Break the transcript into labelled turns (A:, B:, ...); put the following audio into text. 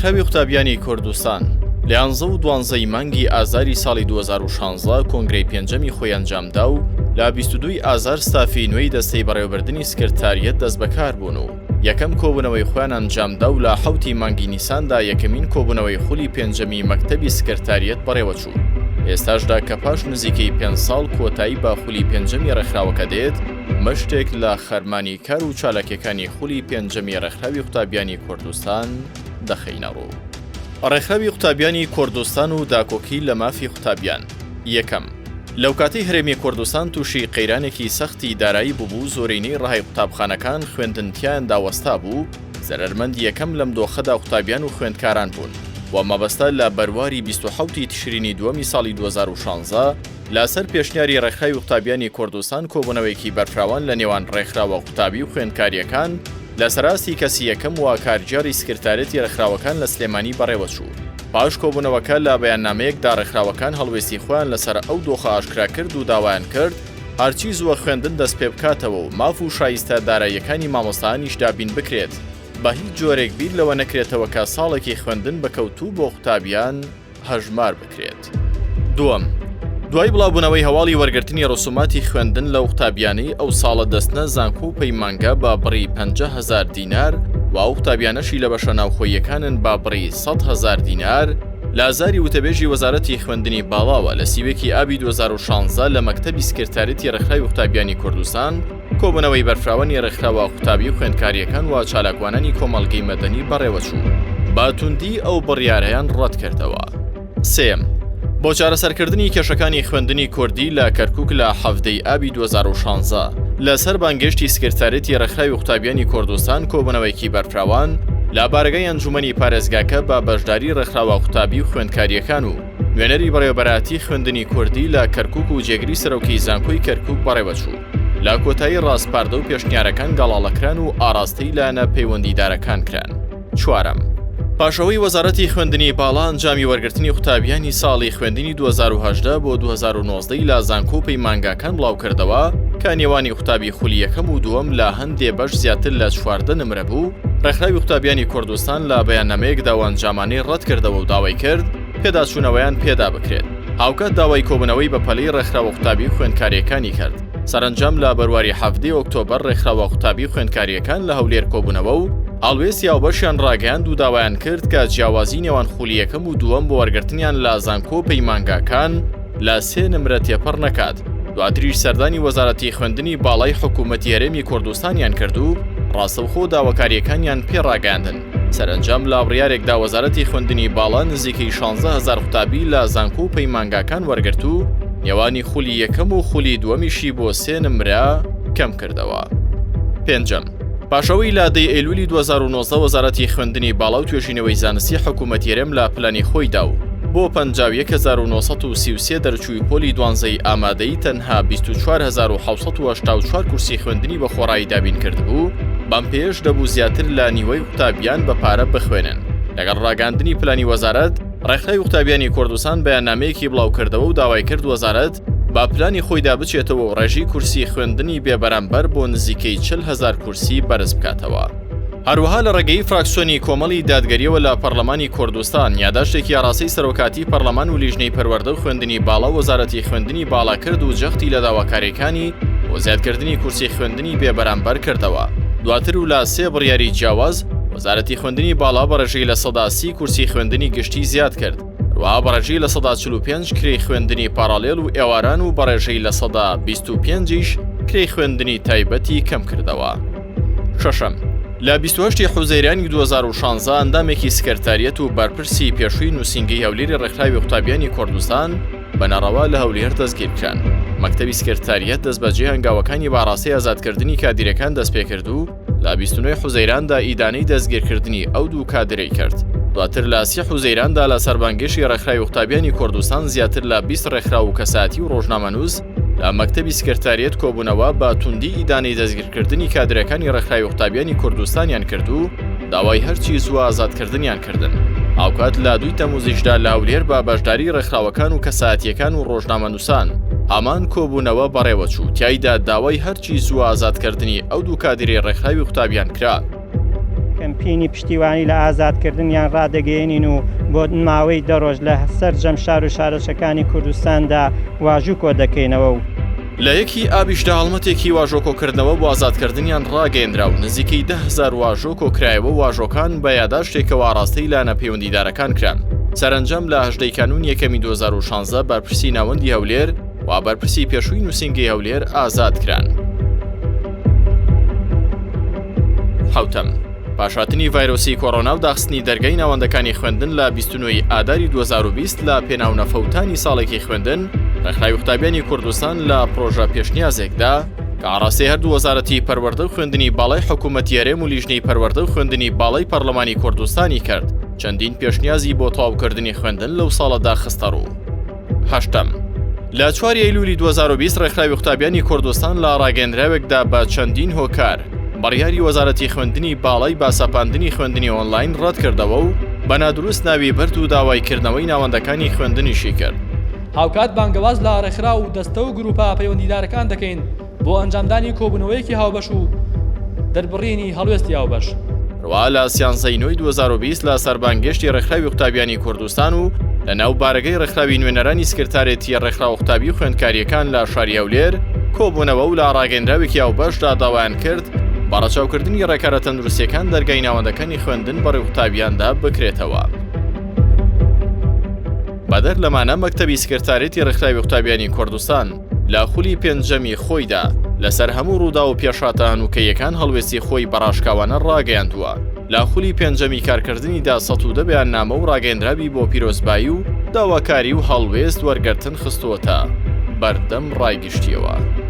A: ڕێکخراوی قوتابیانی کوردستان لە یانزە و دوانزەی مانگی ئازاری ساڵی 2016 کۆنگرەی پێنجەمی خۆی ئەنجامدا و لە 22 ئازار ستافی نوێی دەستەی بەڕێوەبردنی سکرتاریەت دەستبەکار بوون و یەکەم کۆبوونەوەی خۆیان ئەنجامدا و لە حەوتی مانگی نیساندا یەکەمین کۆبوونەوەی خولی پێنجەمی مەکتەبی سکرتاریەت بەڕێوەچوو. ئێستاشدا کە پاش نزیکەی پێنج ساڵ کۆتایی بە خولی پێنجەمی ڕێکخراوەکە دێت، مشتێک لە خەرمانی کار و چالاکیەکانی خولی پێنجەمی ڕێکخراوی قوتابیانی کوردستان دەخەینە ڕوو. ڕێکخراوی قوتابیانی کوردستان و داکۆکی لە مافی قوتابیان. یەکەم، لەوکاتەی هەرێمی کوردستان تووشی قەیرانێکی سەختی دارایی بووبوو زۆرینەی ڕەهای قوتابخانەکان خوێندن تیایاندا وەستابوو، زەرەرمەند یەکەم لەم دۆخەدا قوتابیان و خوێندکاران بوون و مەبەستە لە بەرواری 27 ی تشرینی دووەمی ساڵی 2016 لەسەر پێشنیاری ڕێکخراوی قوتابیانی کوردستان کۆبوونەوەیەکی بەرفراوان لە نێوان ڕێکخراوە قوتابی و خوێندکارییەکان لەسەر ئاستی کەسی یەکەم و کارگێڕی سکرتارێتی ڕێکخراوەکان لە سلێمانی بەڕێوەچوو. پاش کۆبوونەوەکە لە بەیاننامەیەکدا ڕێکخراوەکان هەڵوێستی خۆیان لەسەر ئەو دۆخە ئاشکرا کرد و داوایان کرد هەرچی زووە خوێندن دەستپێبکاتەوە و ماف و شایستە داراییەکانی مامۆستایانیش دابین بکرێت بە هیچ جۆرێک بیر لەوە نەکرێتەوە کە ساڵێکی خوێندن بە کەوتوو بۆ قوتابیان هەژمار بکرێت. دووەم، دوای بڵاوبوونەوەی هەواڵی وەرگرتنی ڕسوماتی خوێندن لەو قوتابیانەی ئەو ساڵە دەستنە زانکۆ و پەیمانگا بە بڕی 50 هەزار دینار و ئەو قوتابیانەشی لە بەشە ناوخۆییەکانن بە بڕی 100 هەزار دینار، لە زاری وتەبێژی وەزارەتی خوێندنی باڵاوە لە سیوێکی ئابی 2016 لە مەکتەبی سکرتاریەتی ڕێکخراوی قوتابیانی کوردستان کۆبوونەوەی بەرفراوانی ڕێکخراوە قوتابی و خوێندکارییەکان و چالاکوانانی کۆمەڵگەی مەدەنی بەڕێوەچوو، بە توندی ئەو بڕیارەیان ڕەتکردەوە. سێیەم، بۆ چارەسەرکردنی کێشەکانی خوێندنی کوردی لە کەرکوک لە 17 ی ئابی 2016 لەسەر بانگێشتی سکرتاریەتی ڕێکخراوی قوتابیانی کوردستان کۆبوونەوەیەکی بەرفراوان لە بارەگای ئەنجومەنی پارێزگاکە بە بەشداری ڕێکخراوە قوتابی و خوێندکارییەکان و نوێنەری بەڕێوەبەرایەتی خوێندنی کوردی لە کەرکوک و جێگری سەرۆکی زانکۆی کەرکوک بەڕێوەچوو. لە کۆتایی ڕاسپاردە و پێشنیارەکان گەڵاڵەکران و ئاراستەی لایەنە پەیوەندیدارەکان کران. چوارەم، پاش ئەوەی وەزارەتی خوێندنی باڵا ئەنجامی وەرگرتنی قوتابیانی ساڵی خوێندنی 2018 بۆ 2019 ی لە زانکۆ و پەیمانگاکان بڵاوکردەوە کە نێوانی قوتابی خولی یەکەم و دووەم لە هەندێ بەش زیاتر لە 14 نمرە بوو، ڕێکخراوی قوتابیانی کوردستان لە بەیاننامەیەکدا ئەو ئەنجامانەی ڕەتکردەوە و داوای کرد پێداچوونەوەیان پێدا بکرێت. هاوکات داوای کۆبوونەوەی بەپەلەی ڕێکخراوە قوتابی و خوێندکارییەکانی کرد. سەرەنجام لە بەرواری حەڤدەی ئۆکتۆبەر ڕێکخراوە قوتابی و خوێندکارییەکان لە هەولێر کۆبوونەوە و هەڵوێستی هاوبەشیان ڕاگەیاند و داوایان کرد کە جیاوازی نێوان خولی یەکەم و دووەم بۆ وەرگرتنیان لە زانکۆ و پەیمانگاکان لە سێ نمرە تێپەڕ نەکات. دواتریش سەردانی وەزارەتی خوێندنی باڵای حکوومەتی هەرێمی کوردستانیان کرد و ڕاستەوخۆ داواکارییەکانیان پێ ڕاگەیاندن. سەرەنجام لە بڕیارێکدا وەزارەتی خوێندنی باڵا نزیکەی 16 هەزار قوتابی لە زانکۆ و پەیمانگاکان وەرگرت و نێوانی خولی یەکەم و خولی دووەمیشی بۆ سێ نمرە کەم کردەوە. پێنجەم، پاش ئەوەی لە دەی ئەیلولی 2019 وەزارەتی خوێندنی باڵا و توێژینەوەی زانستی حکوومەتی هەرێم لە پلانی خۆیدا و بۆ 51933 دەرچووی پۆلی دوانزەی ئامادەیی تەنها 24784 کورسی خوێندنی بە خۆڕایی دابین کردبوو، بەم پێیەش دەبوو زیاتر لە نیوەی قوتابیان بە پارە بخوێنن. لەگەڵ ڕاگەیاندنی پلانی وەزارەت، ڕێکخراوی قوتابیانی کوردستان بەیاننامەیەکی بڵاوکردەوە و داوای کرد وەزارەت بە پلانی خۆیدا بچێتەوە و ڕێژەی کورسی خوێندنی بێبەرامبەر بۆ نزیکەی 40 هەزار کورسی بەرز بکاتەوە. هەروەها لە ڕێگەی فراکسیۆنی کۆمەڵی دادگەریەوە لە پەرلەمانی کوردستان یاداشتێکی ئاڕاستەی سەرۆکاتی پەرلەمان و لیژنەی پەروەردە و خوێندنی باڵا و وەزارەتی خوێندنی باڵا کرد و جەختی لە داواکاریەکانی بۆ زیادکردنی کورسی خوێندنی بێبەرامبەر کردەوە. دواتر و لە سێ بڕیاری جیاواز وەزارەتی خوێندنی باڵا بە ڕێژەی 30% کورسی خوێندنی گشتی زیاد کرد، هەروەها بە ڕێژەی 45% کرێی خوێندنی پاڕالێل و ئێواران و بە ڕێژەی 25% یش کرێی خوێندنی تایبەتی کەم کردەوە. شەشەم، لە 28 ی حوزەیرانی 2016 ئەندامێکی سکرتاریەت و بەرپرسی پێشووی نووسینگەی هەولێری ڕێکخراوی قوتابیانی کوردستان بە ناڕەوا لە هەولێر دەستگیرکران. مەکتەبی سکرتاریەت دەستبەجێ هەنگاوەکانی بە ئاڕاستەی ئازادکردنی کادیرەکان دەستپێکرد و لە 29 حوزەیراندا ئیدانەی دەستگیرکردنی ئەو دوو کادرەی کرد. دواتر لە سی حوزەیراندا لە سەربانگێشی ڕێکخراوی قوتابیانی کوردستان زیاتر لە 20 ڕێکخراو و کەسایەتی و ڕۆژنامەنووس لە مەکتەبی سکرتاریەت کۆبوونەوە بە توندی ئیدانەی دەستگیرکردنی کادرەکانی ڕێکخراوی قوتابیانی کوردستانیان کرد و داوای هەرچی زووە ئازادکردنیان کردن. هاوکات لە دووی تەموزیشدا لە هەولێر بە بەشداری ڕێکخراوەکان و کەسایەتییەکان و ڕۆژنامەنووسان هەمان کۆبوونەوە بەڕێوەچوو، تیایدا داوای هەرچی زووە ئازادکردنی ئەو دوو کادیرەی ڕێکخراوی قوتابیان کرا.
B: کەمپینی پشتیوانی لە ئازادکردنیان ڕادەگەیەنین و بۆ ماوەی دە ڕۆژ لە سەرجەم شار و شارۆچکەکانی کوردستاندا واژوو کۆدەکەینەوە و.
A: لە یەکی ئابیشدا هەڵمەتێکی واژۆکۆکردنەوە بۆ ئازادکردنیان ڕاگەیەندرا و نزیکەی 10,000 واژۆ کۆکرایەوە و واژۆکان بە یاداشتێکەوە ئاڕاستەی لایەنە پەیوەندیدارەکان کران. سەرەنجام لە 18 ی کانوون یەکەمی 2016 بەرپرسی ناوەندی هەولێر و بەرپرسی پێشووی نووسینگەی هەولێر ئازاد کران. حەوتەم، پاش هاتنی ڤایرۆسی کۆرۆنا و داخستنی دەرگای ناوەندەکانی خوێندن لە 29 ی ئاداری 2020 لە پێناو نەفەوتانی ساڵێکی خوێندن، ڕێکخراوی قوتابیانی کوردستان لە پرۆژە پێشنیازێکدا کە ئاڕاستەی هەردوو وەزارەتی پەروەردە و خوێندنی باڵای حکوومەتی هەرێم و لیژنەی پەروەردە و خوێندنی باڵای پەرلەمانی کوردستانی کرد، چەندین پێشنیازی بۆ تەواوکردنی خوێندن لەو ساڵەدا خستەڕوو. هەشتەم، لە چواری ئەیلولی 2020 ڕێکخراوی قوتابیانی کوردستان لە ڕاگەندراوێکدا بە چەندین هۆکار بڕیاری وەزارەتی خوێندنی باڵای بە سەپاندنی خوێندنی ئۆنلاین ڕەتکردەوە و بە نادروست ناوی برد و داوای کردنەوەی ناوەندەکانی خوێندنیشی کرد.
C: هاوکات بانگەواز لە ڕێکخراو و دەستە و گروپە پەیوەندیدارەکان دەکەین بۆ ئەنجامدانی کۆبوونەوەیەکی هاوبەش و دەربڕینی هەڵوێستی هاوبەش.
A: هەروەها لە سیانزەی نۆی 2020 لە سەر بانگێشتی ڕێکخراوی قوتابیانی کوردستان و لە ناو بارەگای ڕێکخراوی نوێنەرانی سکرتارێتییە ڕێکخراوە قوتابی و خوێندکارییەکان لە شاری هەولێر کۆبوونەوە و لە ڕاگەیەندراوێکی هاوبەشدا داوایان کرد بە ڕەچاوکردنی ڕێکارە تەندروستییەکان دەرگای ناوەندەکانی خوێندن بەڕووی قوتابیاندا بکرێتەوە. بەدەر لەمانە مەکتەبی سکرتارێتی ڕێکخراوی قوتابیانی کوردستان لە خولی پێنجەمی خۆیدا لەسەر هەموو ڕووداو و پێشهاتە هەنووکەییەکان هەڵوێستی خۆی بە ڕاشکاوانە ڕاگەیاندووە. لە خولی پێنجەمی کارکردنیدا 110 بەیاننامە و ڕاگەیەندراوی بۆ پیرۆزبایی و داواکاری و هەڵوێست وەرگرتن خستووەتە بەردەم ڕای گشتییەوە.